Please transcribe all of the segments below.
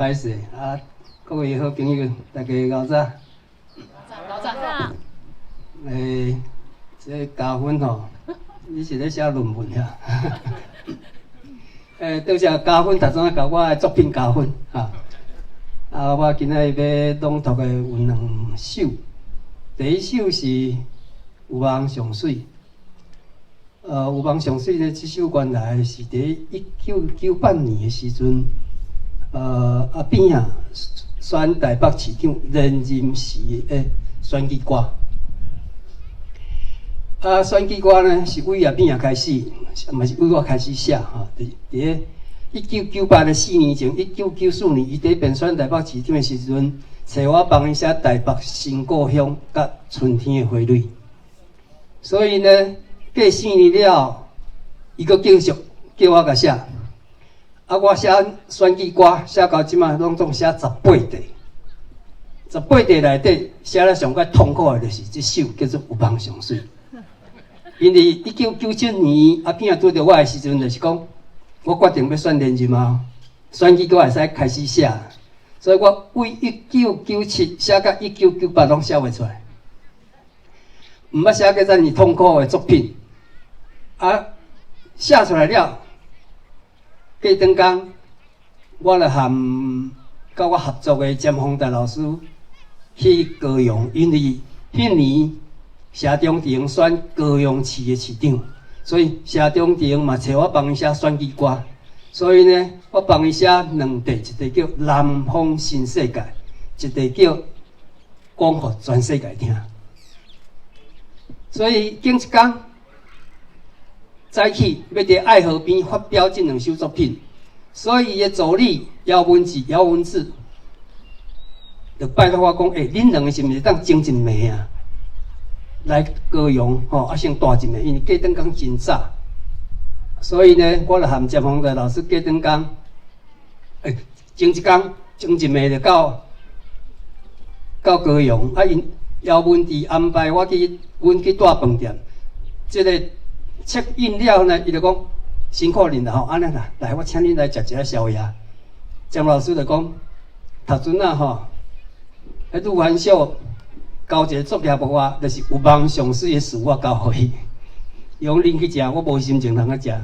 歹勢啊！各位好朋友，大家𠢕早。𠢕早。欸，這個加分吼，你是咧寫論文遐？欸，多謝加分，頭先共我的作品加分哈。啊，我今仔日欲朗讀的有兩首，第一首是《有夢上媠》。有夢上媠呢，這首原來是佇1998年的時陣，阿扁啊選台北市長連任時的選舉歌。啊，選舉歌呢是為阿扁仔開始，嘛是為我開始寫吼。佇1998的4年前，1994年，伊佇變選台北市長的時陣，揣我幫伊寫《台北新故鄉》佮《春天的花蕊》。所以呢，過四年了，伊閣繼續叫我共寫。啊，我寫選舉歌寫到這馬，攏總寫十八塊。十八塊內底寫了上較痛苦的，就是這首叫做《有夢上媠》。因為1997年阿扁拄著我的時陣，就是講我決定欲選連任啊，選舉歌會使開始寫，所以我為1997寫到1998攏寫袂出來，毋捌寫過遮爾痛苦的作品。啊，寫出來了，過轉工，我就和佮我合作的詹宏達老師去高雄，因為彼年謝長廷選高雄市的市長，所以謝長廷嘛揣我幫伊寫選舉歌，所以呢，我幫伊寫兩塊，一塊叫《南方新世界》，一塊叫《講予全世界聽》。所以經一工早起欲佇愛河邊發表這兩首作品，所以伊的助理姚文智、姚文智就拜託我講：欸，恁兩个是毋是當前一暝啊？來高雄吼，啊先蹛一暝，因為過轉工真早，所以呢，我就和詹宏達老師過轉工，欸，前一工前一暝就到高雄，啊𪜶姚文智安排我去，阮去蹛飯店，這个 check in 了呢，伊就講辛苦恁啦吼，按呢啦，來我請恁來食一下宵夜。詹老師就講，頭陣仔吼，彼呂韓秀交一个作業予我，就是有夢上媠的詞我交予伊，伊講恁去食，我無心情通去食，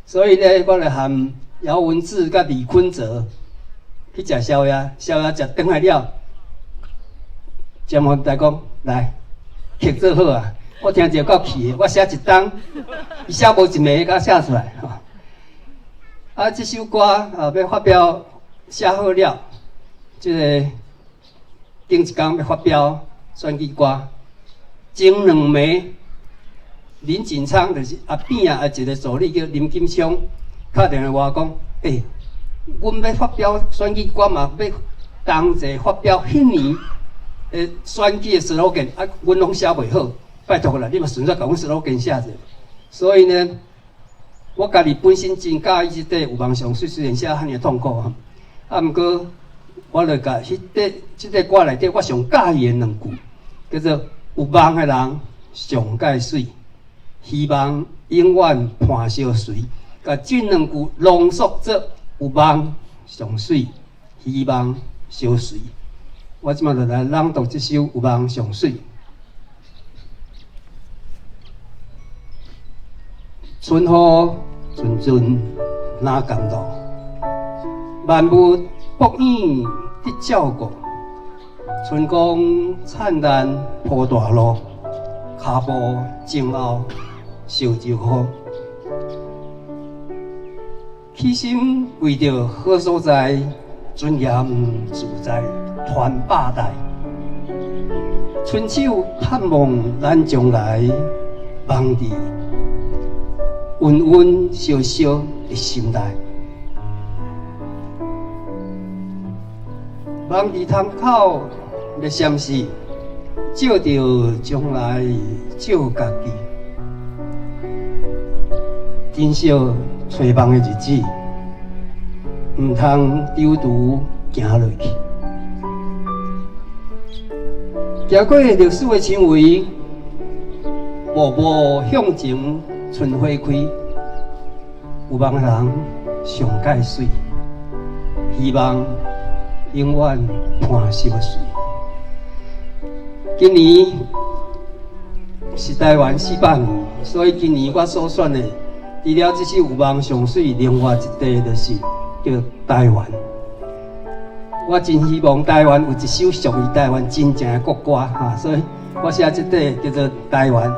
所以呢，我就和姚文智佮李坤澤去食宵夜，宵夜食轉來了，詹宏達講來，曲做好啊，我聽著夠氣的，我寫一冬，伊寫無一暝，共寫出來吼。啊，這首歌啊，欲發表寫好了，這个頂一工欲發表選舉歌，前兩暝林錦昌就是阿扁仔的一个助理叫林金昌，敲電話我講，欸，阮欲發表選舉歌嘛，欲同齊發表彼年的選舉的 slogan，啊，阮攏寫袂好，拜託啦，你嘛順續共阮 slogan 寫者。所以呢，我家己本身真佮意這塊有夢上媠，雖然寫遐爾痛苦啊，啊，毋過我就共彼塊這塊歌內底我上佮意的兩句，叫做有夢的人上蓋媠，希望永遠伴相隨。共這兩句濃縮做有夢上媠，希望相隨。我這馬就來朗讀這首《有夢上媠》。春雨陣陣若甘露，萬物福養得照顧，春光燦爛鋪大路，跤步前後燒酒好，起心為著好所在，尊嚴自在傳百代。伸手盼望咱將來，夢佇溫溫燒燒的心內，夢佇窗口欲閃時，照著將來照家己，珍惜揣夢的日子，毋通丟櫥行落去。行過歷史的纖維，步步向前，春花開。有夢的人上蓋媠，希望永遠伴惜的水。今年是台灣400年，所以今年我所選的，除了這首《有夢上媠》，另外一塊就是叫台灣。我真希望台灣有一首屬於台灣真正的國歌哈，所以我寫這塊叫做《台灣》。啊，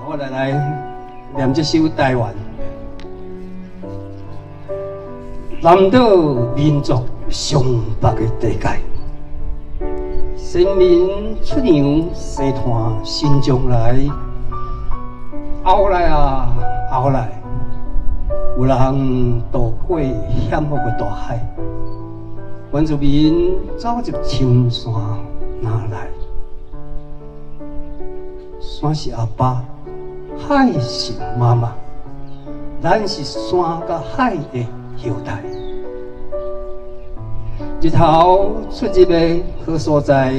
我來念這首《台灣》。南島民族上北的地界，先民出洋西探新將來，後來啊後來，有人渡過險惡的大海，原住民走入深山哪來？山是阿爸，海是媽媽，咱是山佮海的後代。日頭出入的好所在，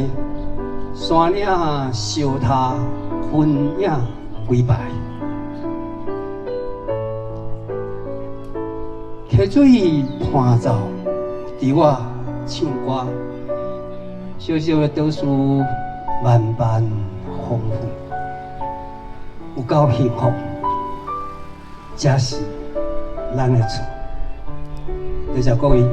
山嶺相塔，雲影歸排。溪水伴奏，佇我唱歌，小小的島嶼慢慢豐富，有夠幸福，這是咱的厝。多謝各位。